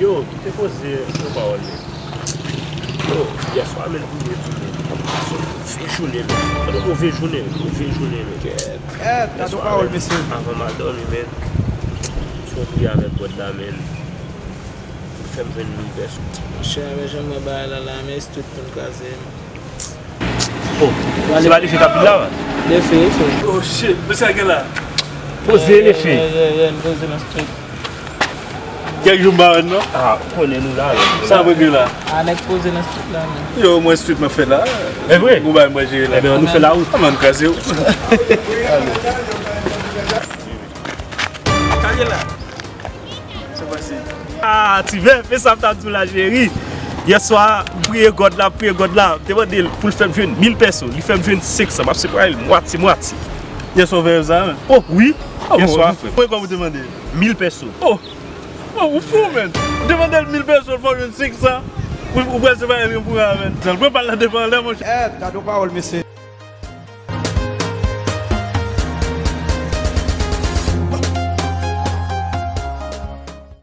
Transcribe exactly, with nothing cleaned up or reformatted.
Yo, kite poze yon pawòl, men. Yo, yèswa, men, m priye tou, men. Se yon move jounen, men. Yon move jounen, move jounen, men. Kèt. Kèt, gade yon pawòl, mesye. Avan m al dòmi, men, m fè yon priye avèk God la, men. Pou l fè m jwenn mil pèso. Monchè, avè jan m wè bagay la la, men, se tout moun kraze, men. Oh, se pa Lefe k ap vin la, man? Lefe, Lefe. Oh shit, men sa gen la? Poze, Lefe. Yeah, yeah, yeah, n poze nan street. Kèk jou m pa wè n non. Ah, ou konnen nou la, men. Sa vre gen la? Ah, nèg poze nan street la, men. Yo, mwen street mwen fè la. E vre? Ou bay mwen jere la. Ebyen, nou fè la wout. Ann kraze w. Sa gen la? Sa pase? Ah, Ti Vèf, e sa m t ap di w la, cheri. Yèswa, m priye God la, m priye God la. M te mande l pou l fè m jwenn mil pèso. Li fè m jwenn senk san. M ap separe l mwatye mwatye. Yèswa w fè sa, men? Oh, wi. Yèswa. Mwen kòman ou te mande? Mil pèso. Oh. Oh, ou fou, men. Ou te mande l mil pèso, l fè w jwenn senk san. Ou, ou pral separe l pou avè l. Pran pa l la devan lè, monchè. Eh, gade yon pawòl, mesye.